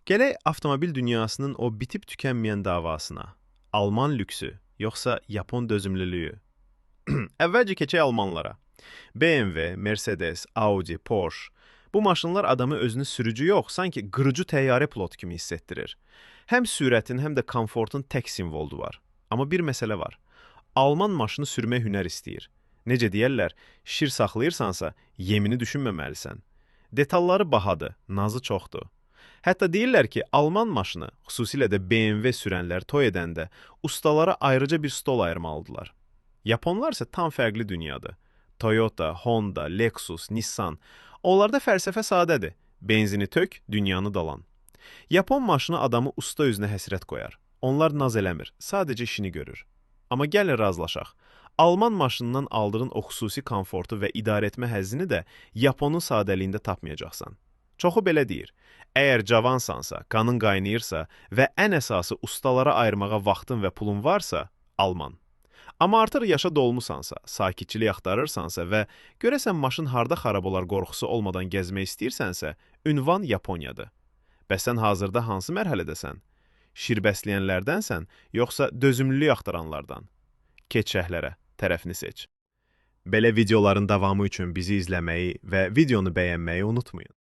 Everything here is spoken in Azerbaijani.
Gələk avtomobil dünyasının o bitib tükənməyən davasına. Alman lüksü yoxsa Yapon dözümlülüyü? Əvvəlcə keçək almanlara. BMW, Mercedes, Audi, Porsche. Bu maşınlar adamı özünü sürücü yox, sanki qırıcı təyyarə pilotu kimi hiss etdirir. Həm sürətin, həm də komfortun tək simvolu var. Amma bir məsələ var. Alman maşını sürmək hünər istəyir. Necə deyərlər, şir saxlayırsansa, yemini düşünməməlisən. Detalları bahadır, nazı çoxdur. Hətta deyirlər ki, alman maşını, xüsusilə də BMW sürənlər toy edəndə ustalara ayrıca bir stol ayırmalıdırlar. Yaponlar isə tam fərqli dünyadır. Toyota, Honda, Lexus, Nissan. Onlarda fəlsəfə sadədir. Benzini tök, dünyanı dalan. Yapon maşını adamı usta üzünə həsrət qoyar. Onlar naz eləmir, sadəcə işini görür. Amma gəlin razılaşaq. Alman maşınından aldığın o xüsusi komfortu və idarə etmə həzzini də Yaponun sadəliyində tapmayacaqsan. Çoxu belə deyir. Əgər cavansansa, qanın qaynayırsa və ən əsası ustalara ayırmağa vaxtın və pulun varsa, alman. Amma artıq yaşa dolmusansa, sakitçilik axtarırsansa və görəsən maşın harda xarab olar qorxusu olmadan gəzmək istəyirsənsə, ünvan Yaponiyadır. Bəs sən hazırda hansı mərhələdəsən? Şir bəsləyənlərdənsən, yoxsa dözümlülük axtaranlardan? Keç şərhlərə, tərəfini seç. Belə videoların davamı üçün bizi izləməyi və videonu bəyənməyi unutmayın.